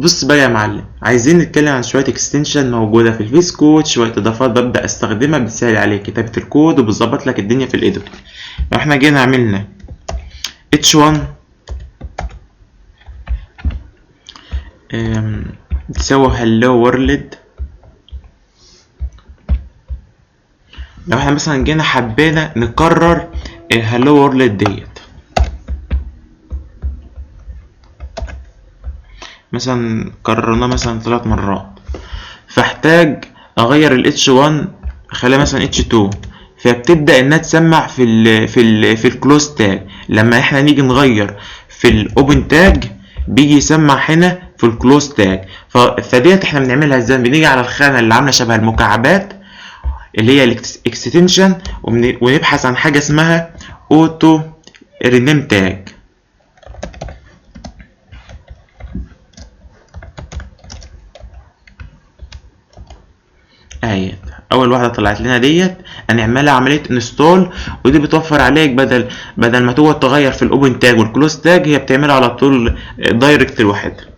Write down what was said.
بص بقى يا معلم، عايزين نتكلم عن شوية extension موجودة في ال VS Code، شوية اضافات ببدا استخدمها بتسهل عليك كتابه الكود وبتظبط لك الدنيا في ال editor. لو احنا جينا عملنا h1 تساوي hello world، لو احنا مثلا جينا حبينا نكرر hello world ديت، مثلا كررناه مثلا 3 مرات، فاحتاج اغير ال h1 اخليها مثلا h2، فبتبدا انها تسمع في ال close tag. لما احنا نيجي نغير في ال open tag بيجي يسمع هنا في ال close tag. فديت احنا بنعملها ازاي؟ بنيجي على الخانة اللي عامله شبه المكعبات اللي هي ال extension، ونبحث عن حاجة اسمها auto rename tag. اهي اول واحدة طلعت لنا ديت، هنعملها عملية install، ودي بتوفر عليك بدل ما تقعد تغير في ال open tag وال close tag، هي بتعملها على طول direct لوحدها.